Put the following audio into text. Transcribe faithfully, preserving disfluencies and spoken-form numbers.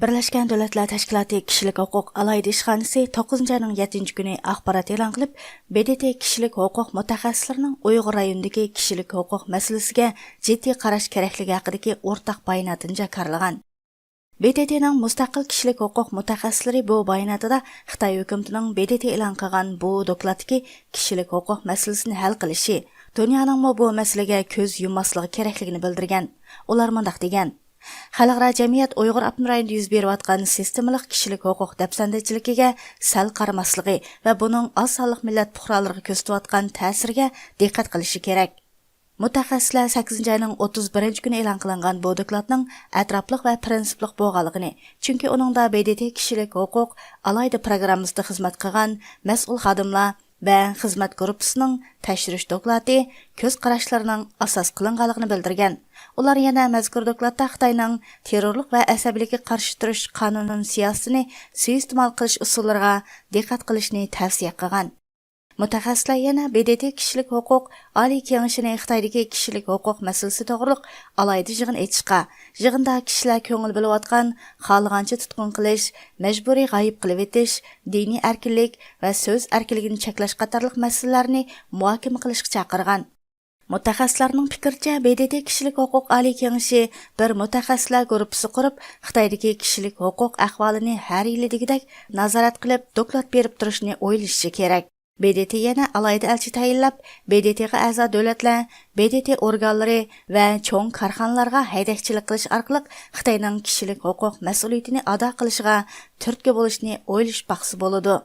بىرلەشكەن دۆلەتلەر تەشكىلاتى كىشىلىك ھوقۇق ئالاھىدە ئىشخانىسى توققۇزىنچى ئاينىڭ يەتتىنچى كۈنى ئاخبارات ئېلان قىلىپ، ب د ت كىشىلىك ھوقۇق مۇتەخەسسىسلىرىنىڭ ئۇيغۇر رايونىدىكى كىشىلىك ھوقۇق مەسىلىسىگە جىددىي قاراش كېرەكلىكى ھەققىدىكى ئورتاق باياناتىنى جاكارلىغان. ب د ت نىڭ مۇستەقىل كىشىلىك ھوقۇق مۇتەخەسسىسلىرى بۇ باياناتىدا خىتاي ھۆكۈمىتىنىڭ ب د ت ئېلان قىلغان بۇ دوكلاتتىكى كىشىلىك ھوقۇق مەسىلىسىنى ھەل قىلىشى، دۇنيانىڭمۇ بۇ مەسىلىگە كۆز يۇمماسلىقى كېرەكلىكىنى بىلدۈرگەن. ئۇلار مۇنداق دېگەن: خەلقئارا جەمئىيەت ئۇيغۇر ئاپتونوم رايونىدا يۈز بېرىۋاتقان سىستېمىلىق كىشىلىك ھوقۇق دەپسەندىچىلىكىگە سەل قارىماسلىقى ۋە بۇنىڭ ئاز سانلىق مىللەت پۇقرالىرىغا كۆرسىتىۋاتقان تەسىرىگە دىققەت قىلىشى كېرەك. مۇتەخەسسىسلەر سەككىزىنچى ئاينىڭ ئوتتۇز بىرىنچى كۈنى ئېلان قىلىنغان بۇ دوكلاتنىڭ ئەتراپلىق ۋە پىرىنسىپلىق بولغانلىقىنى، چۈنكى ئۇنىڭدا ب د ت كىشىلىك ھوقۇق ئالاھىدە پروگراممىسىدا خىزمەت قىلغان مەسئۇل خادىملار ۋە خىزمەت گۇرۇپپىسىنىڭ تەكشۈرۈش دوكلاتى، كۆز قاراشلىرىنىڭ ئاساس قىلىنغانلىقىنى بىلدۈرگەن. ئۇلار يەنە مەزكۇر دوكلاتتا خىتاينىڭ تېررورلۇق ۋە ئەسەبىيلىككە قارشى تۇرۇش قانۇنىنىڭ سىياسىتىنى سۇيىئىستېمال قىلىش ئۇسۇللىرىغا دىققەت قىلىشنى تەۋسىيە قىلغان. مۇتەخەسسىسلەر يەنە ب د ت كىشىلىك ھوقۇق ئالىي كېڭىشىنى خىتايدىكى كىشىلىك ھوقۇق مەسىلىسى توغرۇلۇق ئالاھىدە يىغىن ئېچىشقا، يىغىندا كىشىلەر كۆڭۈل بۆلۈۋاتقان خالىغانچە تۇتقۇن قىلىش، مەجبۇرىي غايىب قىلىۋېتىش، دىنىي ئەركىنلىك ۋە سۆز ئەركىنلىكىنى چەكلەش قاتارلىق مەسىلىلەرنى مۇھاكىمە قىلىشقا چاقىرغان. مۇتەخەسسىسلەرنىڭ پىكرىچە، ب د ت كىشىلىك ھوقۇق ئالىي كېڭىشى بىر مۇتەخەسسىسلەر گۇرۇپپىسى قۇرۇپ، خىتايدىكى كىشىلىك ھوقۇق ئەھۋالىنى ھەر يىلىدىكىدەك نازارەت قىلىپ، دوكلات بېرىپ تۇرۇشنى ئويلىشىشى كېرەك. ب د ت يەنە ئالاھىدە ئەلچى تەيىنلەپ، ب د ت غا ئەزا دۆلەتلەر، ب د ت ئورگانلىرى ۋە چوڭ كارخانىلارغا ھەيدەكچىلىك قىلىش ئارقىلىق خىتاينىڭ كىشىلىك ھوقۇق مەسئۇلىيىتىنى ئادا قىلىشىغا تۈرتكە بولۇشنى ئويلىشىپ باقسا بولىدۇ.